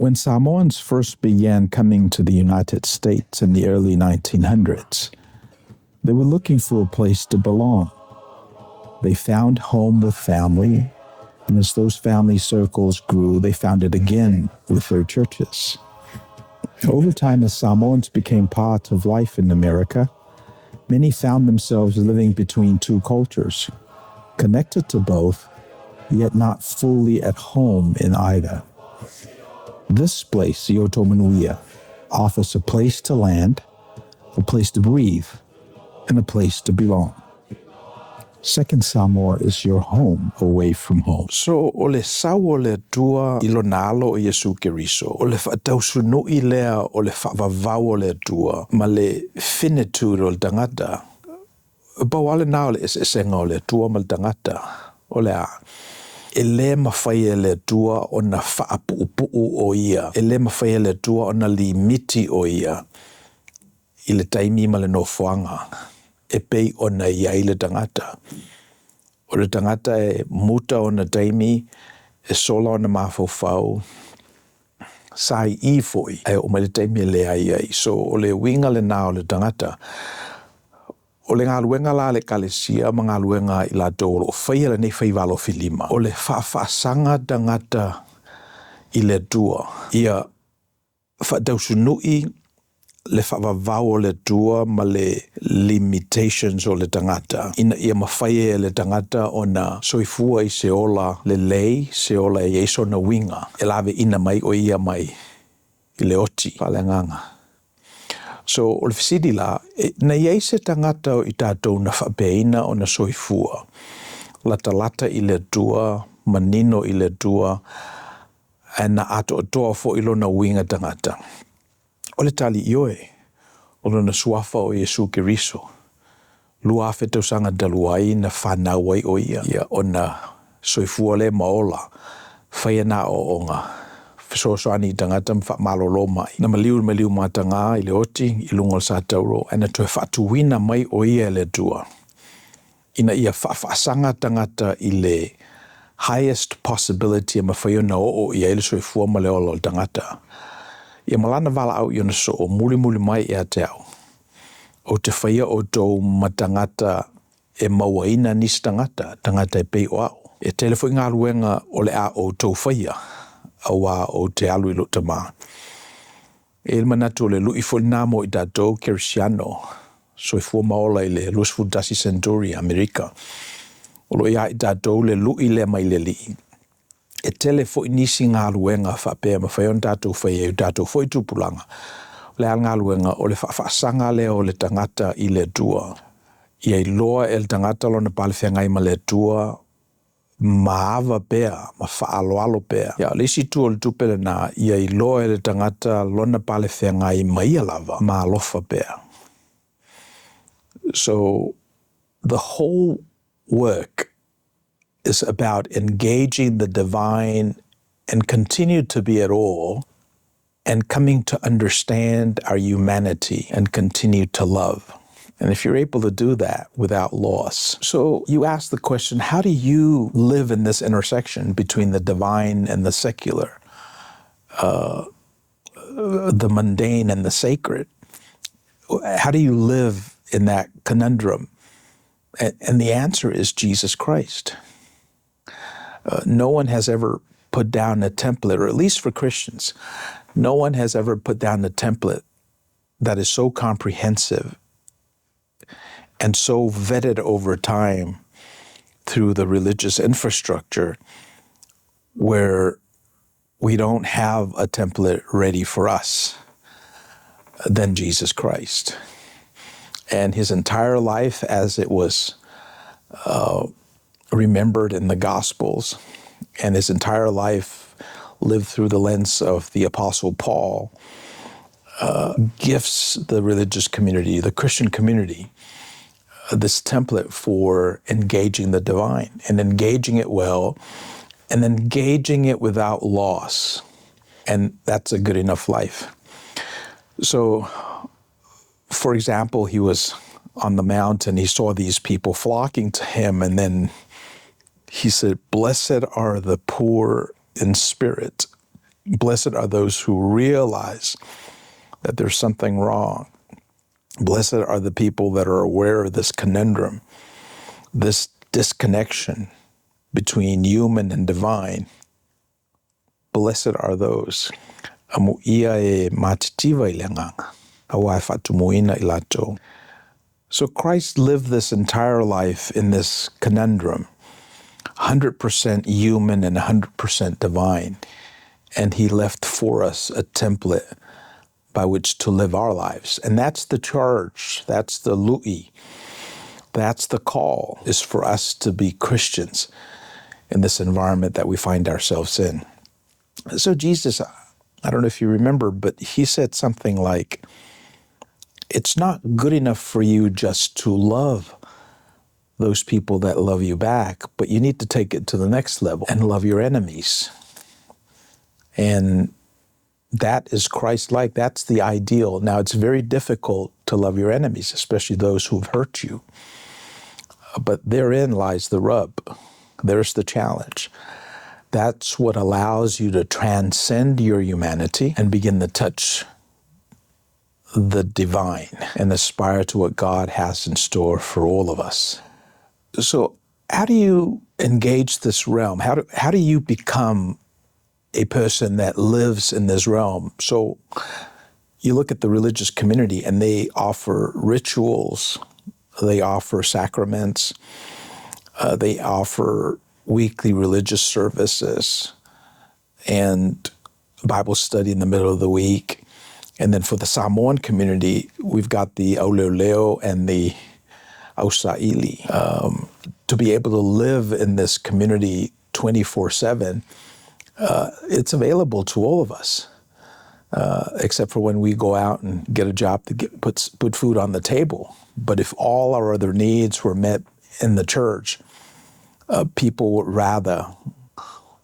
When Samoans first began coming to the United States in the early 1900s, they were looking for a place to belong. They found home with family, and as those family circles grew, they found it again with their churches. Over time, as Samoans became part of life in America, many found themselves living between two cultures, connected to both, yet not fully at home in either. This place, Ioto offers a place to land, a place to breathe, and a place to belong. Second Samoa is your home away from home. So, o le sau o le Atua i lona alo o Iesu Keriso, o le faatausunuʻi lea o le faavavau o le Atua ma le finitude o le tagata. Pau lava lenā o le eseesega o le Atua ma le tagata, o le a? E lē mafai e le Atua ona faapuupuu o ia, e lē mafai e le Atua ona limiti o ia i le taimi ma le nofoaga e pei ona i ai le tagata. O le tagata e muta ona taimi, e sola ona mafaufau, saii foi, ae oo mai le taimi e leai ai. So, o le uiga lenā o le tagata. O le galuega la a le Ekalesia ma galuega a i latou o lo o faia lenei faiva alofilima, o le faafaasaga tagata i le Atua, ia faatausunuʻi le faavavau o le Atua ma le limitations o le tagata, ina ia mafai ai e le tagata ona soifua i se ola lelei, se ola e i ai sona uiga, e laveaiina mai o ia mai i le oti faaleagaga. So, o le fesili la, na i ai se tagata o i tatou na faapeaina ona soifua latalata i le Atua, manino i le Atua, ae na atoatoa foi lona uiga tagata? O le tali, ioe, o lona suafa o Iesu Keriso. 2000 tausaga talu ai na fanau ai o ia, ia ona soifua lea ma ola, faia nā aoaoga, fesoasoani i tagata ma faamalolo mai. Na maliu i le maliu mataga i le oti i luga o le satauro, ae na toe faatuina mai o ia e le Atua ina ia faafaasaga tagata i le highest possibility e mafai ona oo i ai le soifua ma le ola o le tagata. Ia ma lana valaau i ona soo, Mulimuli mai ia te au, ou te faia outou ma tagata e mauaina nisi tagata, tagata e pei o au. E tele foi galuega o le a outou faia, auā ou te alu i lou Tama. E i ai le manatu o le lui foi lenā mo i tatou kerisiano soifua ma ola i le 21 senturi i Amerika. O lo o iā i tatou le lui lea mai le Alii. E tele foi nisi galuega faapea e mafai ona tatou faia i o tatou foi tupulaga. O le a le galuega? O le faafaasaga lea o le tagata i le Atua. Ia iloa e le tagata lona palefeagai ma le Atua ma ava pea, ma faaaloalo pea. Ia, o le isi itu o le tupe lenā, ia iloa e le tagata lona palefeagai ma ia lava, ma alofa pea. So, the whole work is about engaging the divine and continue to be at awe and coming to understand our humanity and continue to love. And if you're able to do that without loss. So you ask the question, how do you live in this intersection between the divine and the secular, the mundane and the sacred? How do you live in that conundrum? And the answer is Jesus Christ. No one has ever put down a template, or at least for Christians, no one has ever put down a template that is so comprehensive and so vetted over time through the religious infrastructure where we don't have a template ready for us than Jesus Christ. And his entire life as it was remembered in the Gospels, and his entire life lived through the lens of the Apostle Paul, gifts the religious community, the Christian community, this template for engaging the divine and engaging it well and engaging it without loss. And that's a good enough life. So, for example, he was on the mountain, he saw these people flocking to him, and then he said, Blessed are the poor in spirit. Blessed are those who realize that there's something wrong. Blessed are the people that are aware of this conundrum, this disconnection between human and divine. Blessed are those. Amuia e matitiva i le agaga, auā e faatumuina i latou. So Christ lived this entire life in this conundrum, 100% human and 100% divine. And he left for us a template by which to live our lives. And that's the charge, that's the lu'i, that's the call, is for us to be Christians in this environment that we find ourselves in. So Jesus, I don't know if you remember, but he said something like, it's not good enough for you just to love those people that love you back, but you need to take it to the next level and love your enemies. And that is Christ-like. That's the ideal. Now, it's very difficult to love your enemies, especially those who've hurt you. But therein lies the rub. There's the challenge. That's what allows you to transcend your humanity and begin to touch the divine and aspire to what God has in store for all of us. So how do you engage this realm? How do you become a person that lives in this realm? So you look at the religious community and they offer rituals, they offer sacraments, they offer weekly religious services and Bible study in the middle of the week. And then for the Samoan community, we've got the Aoleoleo and the Ausaili. To be able to live in this community 24/7, it's available to all of us, except for when we go out and get a job to put food on the table. But if all our other needs were met in the church, people would rather,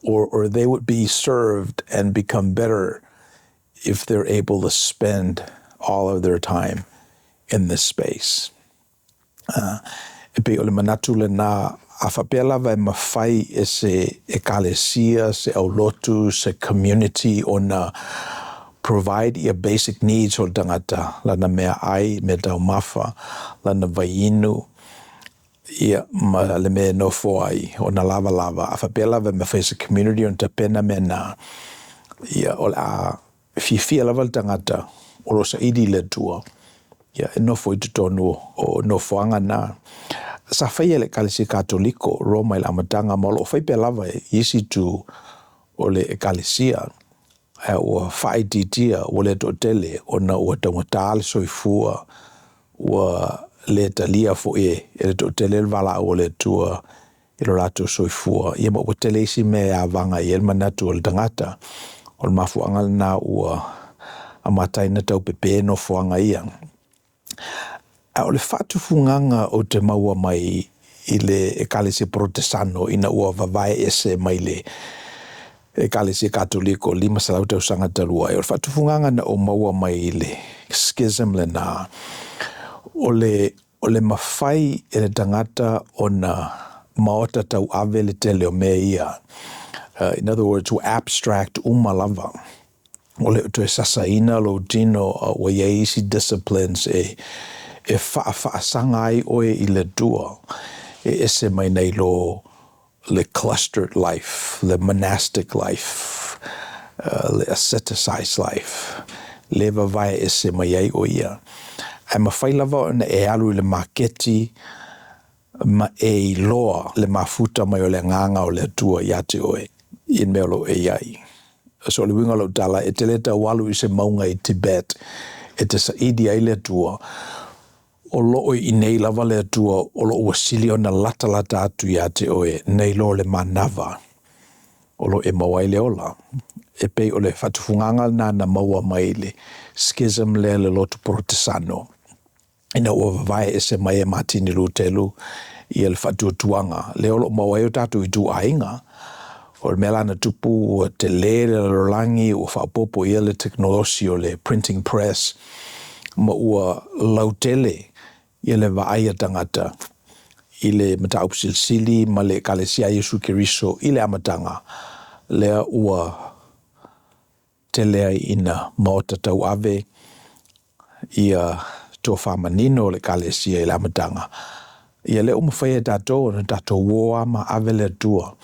or they would be served and become better if they're able to spend all of their time in this space. E pei o le manatu lena, a faapea lava e mafai e se ekalesia, se aulotu, se community ona provide ia basic needs o le tagata, lana meaai, meataumafa, lana vaiinu, ia ma le mea e nofo ai, ona lavalava. A faapea lava e mafai e se community ona tapena mea na, ia o le a fiafia lava le tagata o lo o saili i le Atua, ia e nofo i totonu o nofoaga na. Sa faia e le Ekalesia Katoliko o Roma i le amataga, ma o lo o fai pea lava i isi itu o le Ekalesia, ae ua faaitiitia, ua le toatele ona ua taugata le soifua, ua le talia foi e le toatele le valaau a le Atua i lo latou soifua, ia ma ua tele isi mea e avaga i ai le manatu o le tagata. O le mafuaaga lena ua amata ai ona taupepe nofoaga ia. A o le faatufugaga ou te maua mai i le Ekalesia Porotesano ina ua vavae ese mai le Ekalesia Katoliko 500 tausaga talu ai, o le faatufugaga na ou maua mai i le schism lena, o le O le mafai e le tagata ona maota tauave le tele o mea ia. In other words, ua abstract uma lava. Ua le o toe sasaina lou tino a ua i ai isi disciplines e e faafaasaga ai oe i le Atua e ese mai nai lo le clustered life, le monastic life, le asceticized life, le vavae ese mai ai ʻo ia. Ae mafai lava ona e alu i le maketi ma e iloa le mafuta mai o le Agaga o le Atua iā te oe i le mea o lo o e i ai. So o le uiga o lau tala, e te le tau alu i se mauga i Tibet e te saili ai le Atua, O lo o i inei lava le Atua o lo o ua sili ona latalata atu iā te oe nai lo le manava o lo e maua ai le ola. E pei o le faatufugaga lena na maua mai i le schism lea le lotu Porotesano ina ua vavae ese mai e Matini Lutelu ia le faatuatuaga lea o lo o maua ai o tatou ituaiga. O le mea la na tupu ua tele le lalolagi ua faaopoopo ia le tekonolosi o le printing press ma ua lautele ia le vaai a tagata i le mataupu silisili ma le Ekalesia a Iesu Keriso i le amataga lea ua. tele ai ina maota tauave ia tofa manino o le Ekalesia i le amataga. Ia lea ua mafai e tatou ona tatou o lava ma ave le Atua,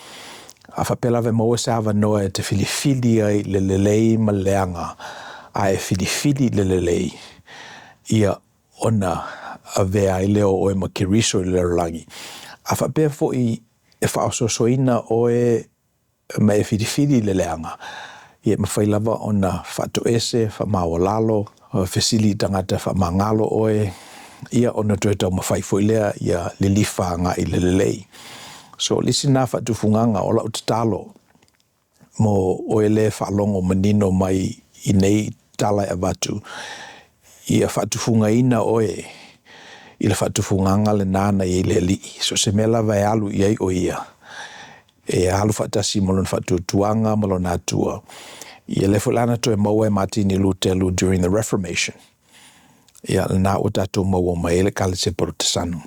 a faapea lava e maua se avanoa e te filifili ai i le lelei ma le leaga, a e filifili i le lelei, ia ona avea ai lea o oe ma Keriso i le lalolagi. A faapea foi e faaosoosoina oe ma e filifili i le leaga, ia e mafai lava ona faatoese, faamaualalo, fesili i tagata e faamagalo oe, ia ona toe taumafai foi lea ia lilifa agai i le lelei. So o le isi lena faatufugaga o lau tatalo mo oe lea e faalogo manino mai i nei tala e avatu, ia faatufugaina oe i le faatufugaga lena na i ai le Alii. So o se mea lava e alu i ai o ia, e alu faatasi ma lona faatuatuaga ma lona Atua. Ia lea foi la na toe maua e Matini Lutelu during the Reformation. Ia lena ua tatou maua mai ai le Ekalesia Polotesano.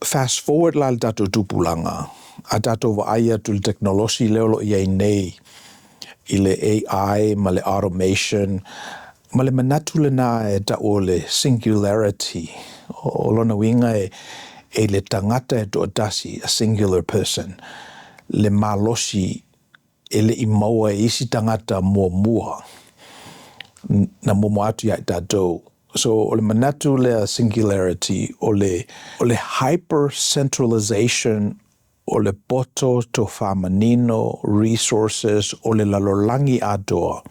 Fast forward la i le tatou tupulaga, a tatou vaai atu i le tekonolosi lea o lo o i ai nei i le AI ma le automation ma le manatu lena e tau o le singularity, o lona uiga e i le tagata e toatasi, a singular person, le malosi e le i maua e isi tagata muamua na muamua atu ia i tatou. So o le manatu lea singularity o le o le hyper centralization o le poto, tofa manino, resources o le lalolagi atoa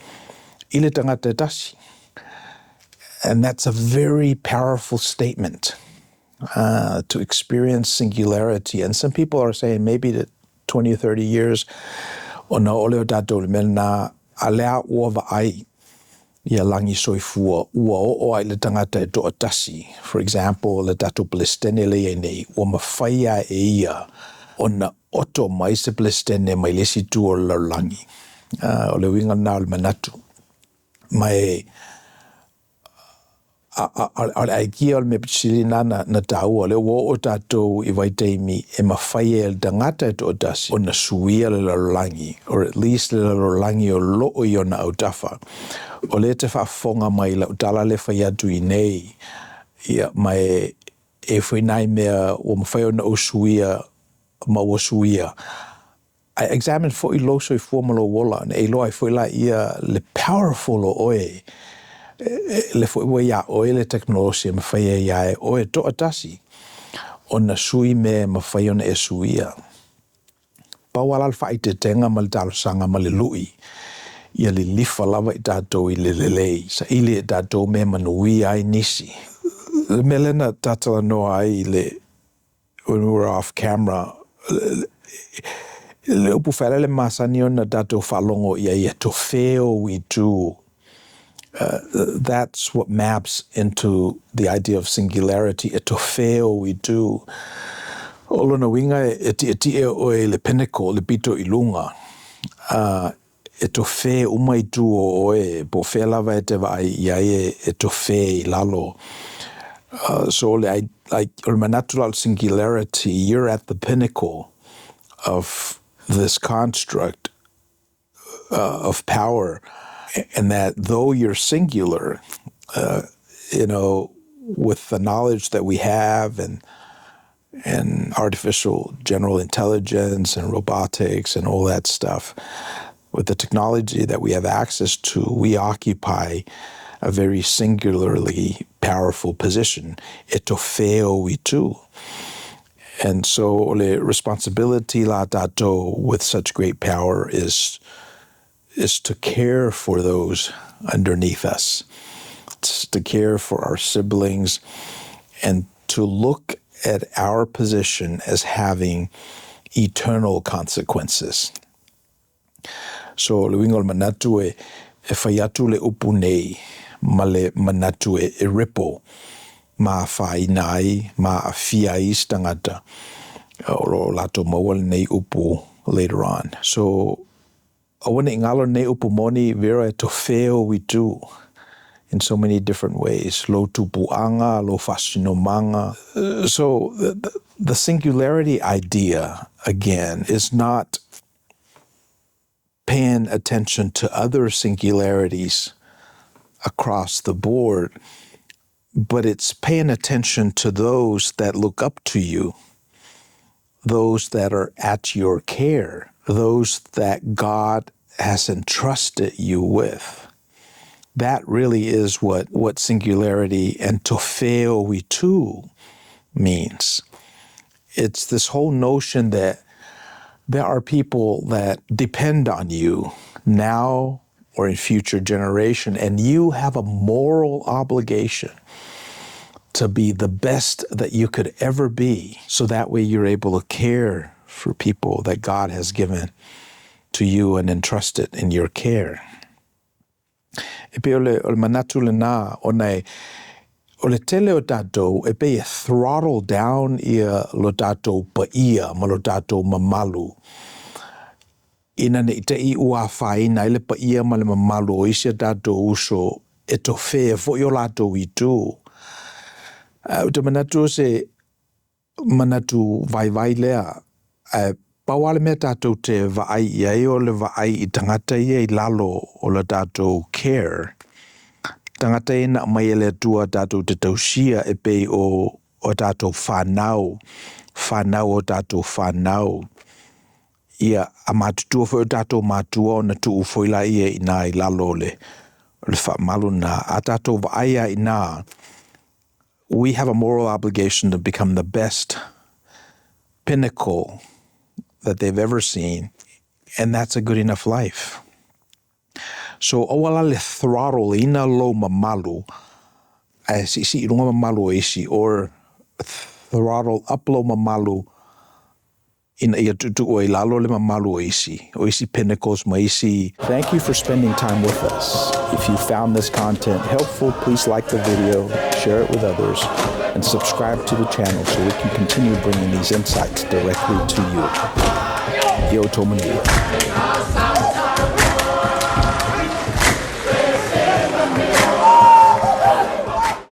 i le tagata e tasi. And that's a very powerful statement to experience singularity. And some people are saying maybe that 20 or 30 years ona oo lea o tatou i le mea lena, a o lea ua vaai ia lagi soifua ua oo lava i le tagata e toatasi. For example, le tatou Peresetene lea e i ai nei, ua mafai lava e ia ona oto mai se Peresetene mai le isi itu o le lalolagi. O le uiga lena o le manatu. Ma e a o le aikia o le mea pito sili lena na taua, lea ua oo tatou i vaitaimi e mafai ai e le tagata e toatasi ona suia le lalolagi, or at least le lalolagi o loo i ona autafa. O lea e te faafofoga mai i lau tala lea e fai atu i nei, ia, ma e e foi nai mea ua mafai ona ou suia ma ua suia. Ae examine foi lou soifua ma lou ola ona e iloa ai foi laia le powerful o oe, le foi ua iā oe le tekonolosi e mafai ai lava e oe toatasi ona sui mea e mafai ona e suia. Pau lava la le faaeteetega ma le talosaga ma le lui, ia lilifa lava i tatou i le lelei, saili e tatou mea e manuia ai nisi. Le mea lea na ta talanoa ai i le when we were off camera, le upu failele masani ona tatou faalogo i ai e tofe ou itu. That's what maps into the idea of singularity, e tofe ou itu. O lona uiga e tietie oe i le pinnacle, le pito i luga, e tofe uma itu o oe, po o fea lava e te vaai i ai e tofe i lalo. So le, like, o le manatu la o le singularity, you're at the pinnacle of this construct of power, and that though you're singular, with the knowledge that we have and artificial general intelligence and robotics and all that stuff, with the technology that we have access to, we occupy a very singularly powerful position. E tofe ou itu. And so le responsibility la tatou with such great power is to care for those underneath us, it's to care for our siblings, and to look at our position as having eternal consequences. So le uiga o le manatu e fai atu le upu nei ma le manatu e ripple ma afaina ai ma aafia ai isi tagata o lo o latou maua lenei upu later on. So aua ne i galo lenei upu moni, Vera, e tofe ou itu in so many different ways. Lou tupuaga, lou faasinomaga. So the singularity idea, again, is not paying attention to other singularities across the board, but it's paying attention to those that look up to you, those that are at your care, those that God has entrusted you with. That really is what, what singularity and tofea o itu means. It's this whole notion that there are people that depend on you now or in future generation, and you have a moral obligation to be the best that you could ever be. So that way you're able to care for people that God has given to you and entrusted in your care. E pei o le, o le manatu lenā, ona e, o le tele o tatou, e pei e throttle down ia lo tatou paia ma lo tatou mamalu. Ina ne i te i ua afaina ai le paia ma le mamalu o isi a tatou uso e tofea foi o latou itu. Ae ou te manatu o se manatu vaivai lea, ae pau lava le mea tatou te vaai i ai o le vaai i tagata ia i lalo o le tatou care, tagata ia na aumai e le Atua tatou te tausia e pei o o tatou fanau, fanau o tatou fanau. Ia, a matutua foi o tatou matua ona tuu foi laia i ina i lalo o le, o le faamalu lena. A tatou vaai lava i ina, we have a moral obligation to become the best pinnacle that they've ever seen, and that's a good enough life. So aua la le throttle ina lou mamalu ae siisii i luga mamalu o isi or throttle up lou mamalu ina ia tuutuu ai i lalo le mamalu o isi, o isi pinnacles ma isi. Thank you for spending time with us. If you found this content helpful, please like the video, share it with others, and subscribe to the channel so we can continue bringing these insights directly to you. Ia outou manuia.